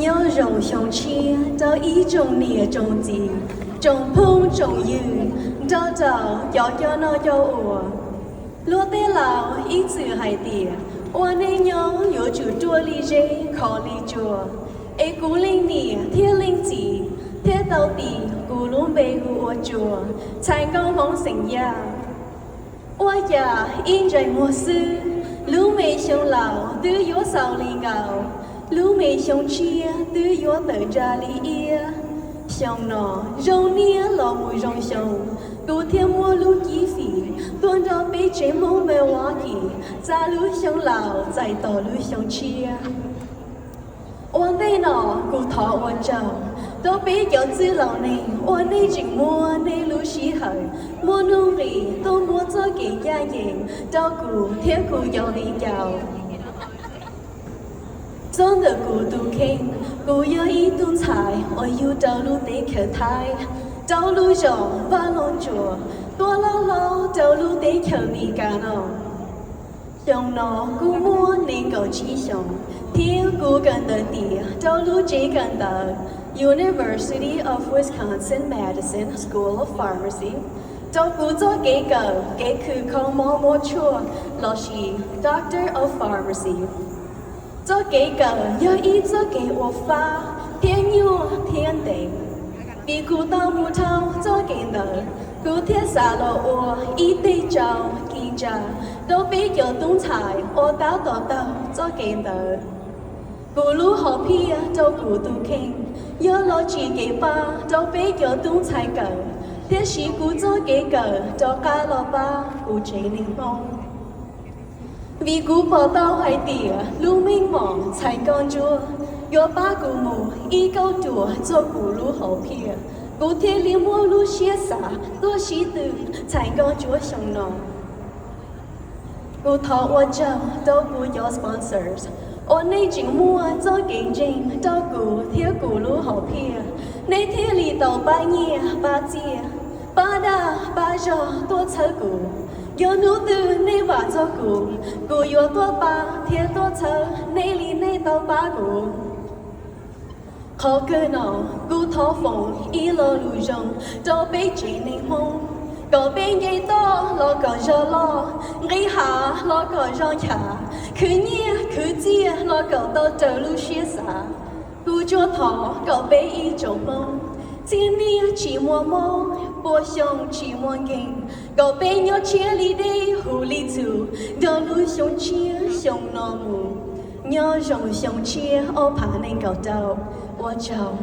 Nyob zoo xyoo tshiab rau ib tsoom niam tsoom txiv, tsoom phooj tsoom ywg, nrog rau cov coj noj coj ua. Luag tej laus ib txwm hais tias, ua neej nyob yuav tsum ruaj li zeb khov li tsua, es kuv leej niam thiab leej txiv thiaj tau tis kuv lub npe hu ua Tsua, txhais nkauj Hmoob xeem Yaj. Ua cas ib ntsais muag xwb, lub me xyoo laus twb yuav xaus li nkaus, lub me xyoo tshiab twb yuav tawm ntsa li iab. Xyoo no zoo niab los mus zoo xyoo, kuv thiaj muab lub cib fim tuaj nrog peb tsev Hmoob Milwaukee txais lub xyoo laus txais tos lub xyoo tshiab. Ua ntej no kuv thov ua tsaug rau peb cov txwj laus neeg uas nej tseem muab nej lub sij hawm, muaj nuj nqis tuaj muab txoj kev ncaj ncees rau kuv thiab kuv cov viv ncaus. Txog ntawm kuv tus kheej, kuv yog ib tug ntxhais uas yug rau lub teb chaws Thaib, rau lub zos Vaj Loog Tsuas, tuaj loj hlob rau lub teb chaws Amelikas no. Xyoo no kuv muaj nees nkaum tsib xyoos, thiab kuv kawm ntawv tiav rau lub tsev kawm ntawv University of Wisconsin-Madison School of Pharmacy, rau kuv txoj kev kawm kev khwv kho mob muab tshuaj lossis Doctor of Pharmacy. Txoj kev kawm yog ib txoj kev uas fab thiab nyuaj thiab ntev. Vim kuv tau mus dhau txoj kev ntawd, kuv thiaj xav los ua ib teg tsau ci ntsa rau peb cov tub ntxhais uas tab tom taug txoj kev ntawd. Kuv lub hom phiaj rau kuv tus kheej yog los tsim kev pab rau peb cov tub ntxhais kawm, thiab siv kuv txoj kev kawm rov qab los pab kuv tsev neeg Hmoob. Vim kuv pom tau hais tias lub meej mom txhais nkauj ntsuab yuav pab kuv mus ib kauj ruam txog kuv lub hom phiaj, kuv thiaj li muaj lub siab xav tuaj sib tw txhais nkauj ntsuab xyoo no. Kuv thov ua tsaug rau kuv cov sponsors uas nej tseem muaj txoj kev ntseeg rau kuv thiab kuv lub hom phiaj, nej thiaj li tau pab nyiaj pab txiaj, pab dag pab zog tuaj txhawb kuv. Yog hnub twg nej vam txog kuv, kuv yuav tuaj pab thiab tuaj txhawb nej li nej tau pab kuv. Qhov kawg no, kuv thov foom ib lo lus zoo rau peb tsev neeg Hmoob, kom peb nce toj los kom zog loj, nqis hav los kom zoo nchav, khwv nyiaj khwv txiaj los kom tau raws lub siab xav. Kuv tsuas thov kom peb ib tsoom Hmoob txhiab niaj tsis muaj mob, pua xyoo tsis muaj nkeeg, kom peb nyob tshiab li dej huv li txhuv nrog lub xyoo tshiab xyoo no mus. Nyob zoo xyoo tshiab ob phav nees nkaum rau, ua tsaug.